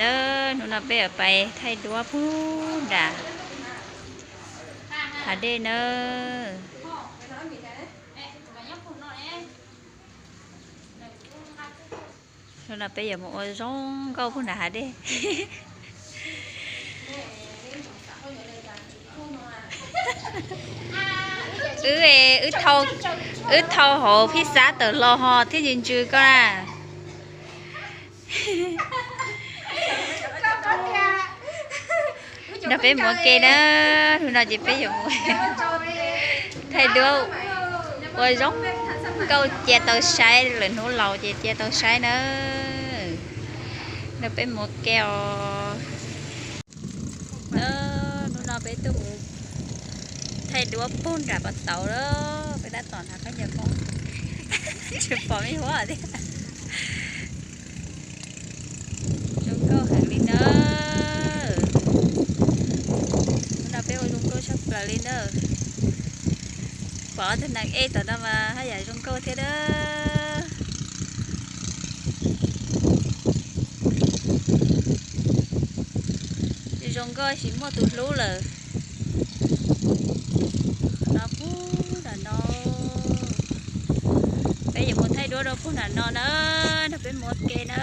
Nawb, hnub no peb yuav pais thaij duab puag nram hav dej nawb. Hnub no peb yuav mus ua zoo nkauj puag nram hav dej. Wb, wb thau hauv phij xab tawm los ho thiaj li ntsws koj na. Nrog peb mus ua ke na, hnub no ces peb yuav mus thaij duab ua zoo nkauj cia tau saib, lwm hnub laus ces cia tau saib na. Nrog peb mus ua ke os. Hnub no peb tuaj mus thaij duab puag nram pas tauv lawm, peb tab tom hnav khaub ncaws Hmoob, tsis pom me huab thiab. Zoo nkauj heev li nawb. Hnub no peb ua zoo nkauj tshaj plaws li nawb. Pom ob tug nees ej tom no mas haj yam zoo nkauj thiab nawb. Zoo nkauj sis muaj tus hlub lawm. No puag nram no, peb yuav mus thaij duab rau puag nram no na, nrog peb mus ua ke na.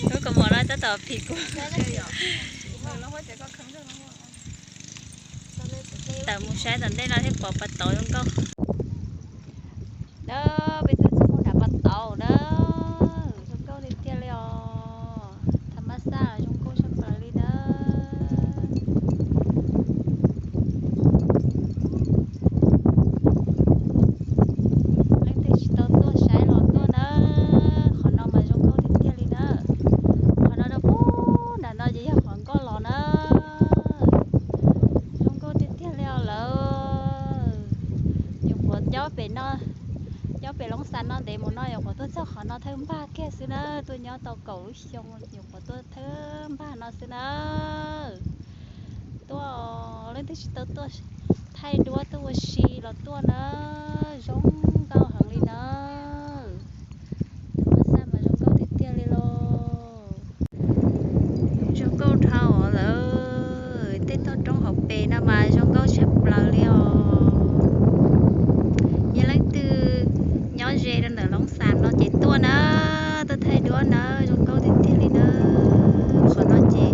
Lub kaus mom no tab tom phim kuv. Tawm mus saib tom ntej no thiaj pom pas tauv zoo nkauj. Nawb, peb twb txog puag nram pas tauv na, zoo nkauj tiag tiag li os. Tham mas xaj zoo nkauj tshaj plaws li nawb. Leej twg tsis tau tuaj saib los tuaj nawb, qhov no mas zoo nkauj tiag tiag li nawb. Qhov no rau puag nram no ces yog qhov nkauj los nawb. Zoo nkauj tiag tiag li os lawm. Nyuam qhuav nyob pem no, nyob pem Loob Xas no ntev mus no nyuam qhuav tuaj txog qhov no thawj npag kiag xwb na, tuaj nyob tau kaum lub xyoo nyuam qhuav tuaj thawj npag no xwb na. Tuaj, leej twg tsis tau tuaj thaij duab tuaj ua si los tuaj na, zoo nkauj heev li na. Mas xaj mas zoo nkauj tiag tiag li los. Zoo nkauj dhau lawm, tej toj roob hauv pes no mas zoo nkauj tshaj plaws li os. Yog leej twg nyob ze rau ntawm Loob Xas no ces tuaj na, tuaj thaij duab na, zoo nkauj tiag tiag li na. Qhov no ces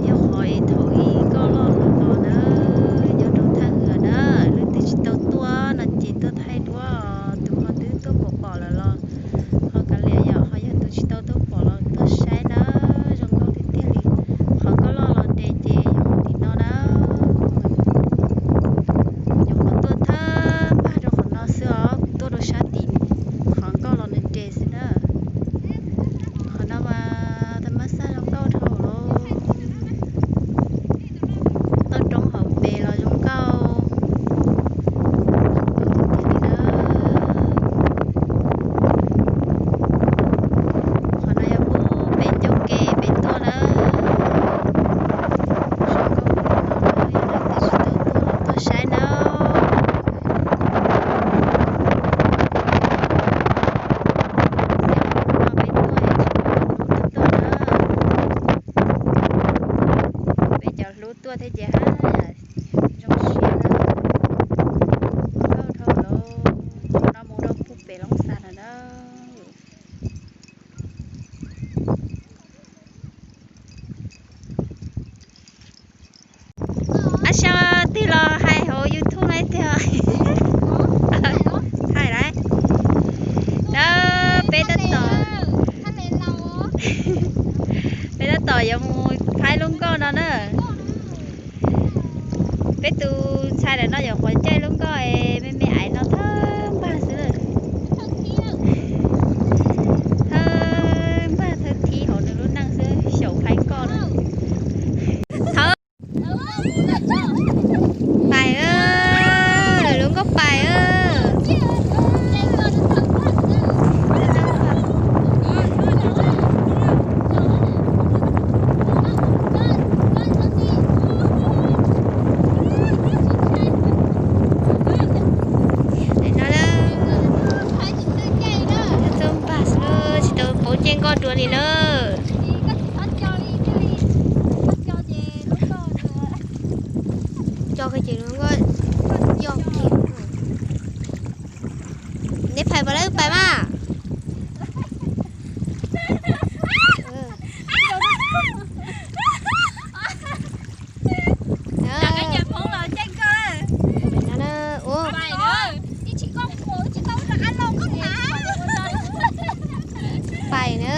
yog qhov es thaum ub nkauj loj los los na, nyob rau thaj hwm na, leej twg tsis tau tuaj Pais lawm, pais mas. Pais na.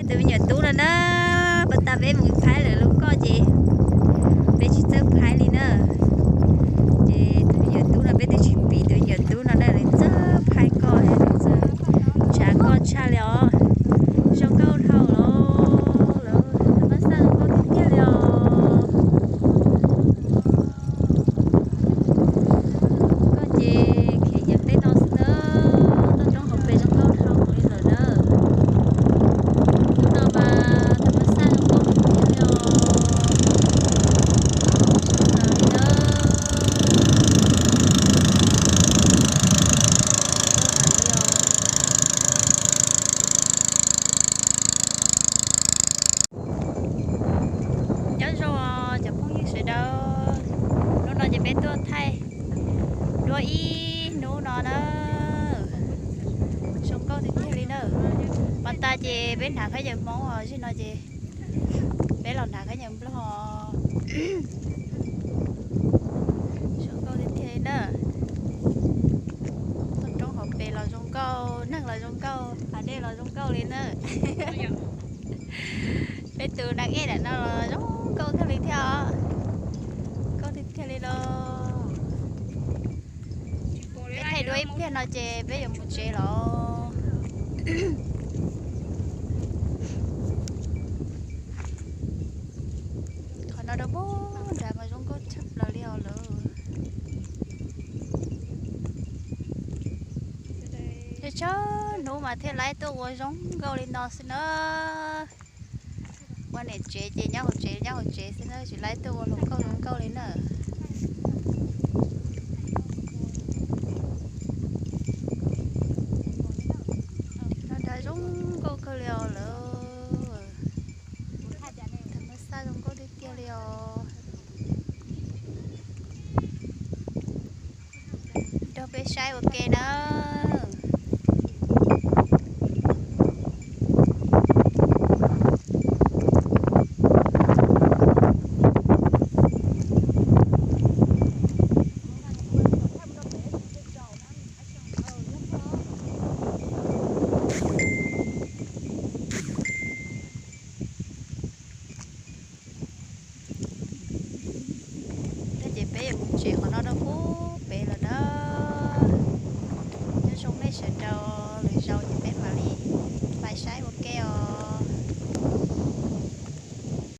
Tus me nyuam tub no na, pas tas peb mus phaib lawv lub nkoj ces peb tsis txawj phaib li na. Ces tus me nyuam tub no peb twb tsis piv tus me nyuam tub no na, nws txawj phaib nkoj, nws txawj tsav nkoj tshaj li os. Zoo nkauj dhau los, lawv mab xaj zoo nkauj tiag tiag li os. Koj ces khiav yam tej no xwb na, toj roob hauv pes zoo nkauj dhau li lawm na. Hnub no mas tus mab xaj zoo nkauj tiag tiag li os. Zoo nkauj li na. Nyob zoo cov phooj ywg sawv daws, hnub no ces peb tuaj thaij dua ib hnub no na, zoo nkauj tiag tiag li na. Mas tas ces peb hnav khaub ncaws Hmoob os, zim no ces peb los hnav khaub ncaws Nplog. Zoo nkauj tiag tiag li na. Toj roob hauv pes los zoo nkauj, neeg los zoo nkauj, hav dej los zoo nkauj li na. Peb tus nas ej ntawm no los zoo nkauj kawg li thiab os. Nkauj tiag tiag li los. Peb thaij dua ib pliag no ces peb yuav mus tsev los. Qhov no rau pem nrad mas zoo nkauj tshaj plaws li os lawm. Tsawg tsawg hnub mas thiaj laib tuaj ua zoo nkauj li no xwb na. Ua niam tsev ces nyob hauv tsev nyob hauv tsev xwb na, tsis laib tuaj ua hluas nkauj zoo nkauj li na. Nrad zoo nkauj kawg li os lawm. Tam mab xaj zoo nkauj tiag tiag li os. Nrog peb saib ua ke na. Qhov no rau pub pem lawm na. Nyob zoo nej sawv daws, lwm zaus ces peb mam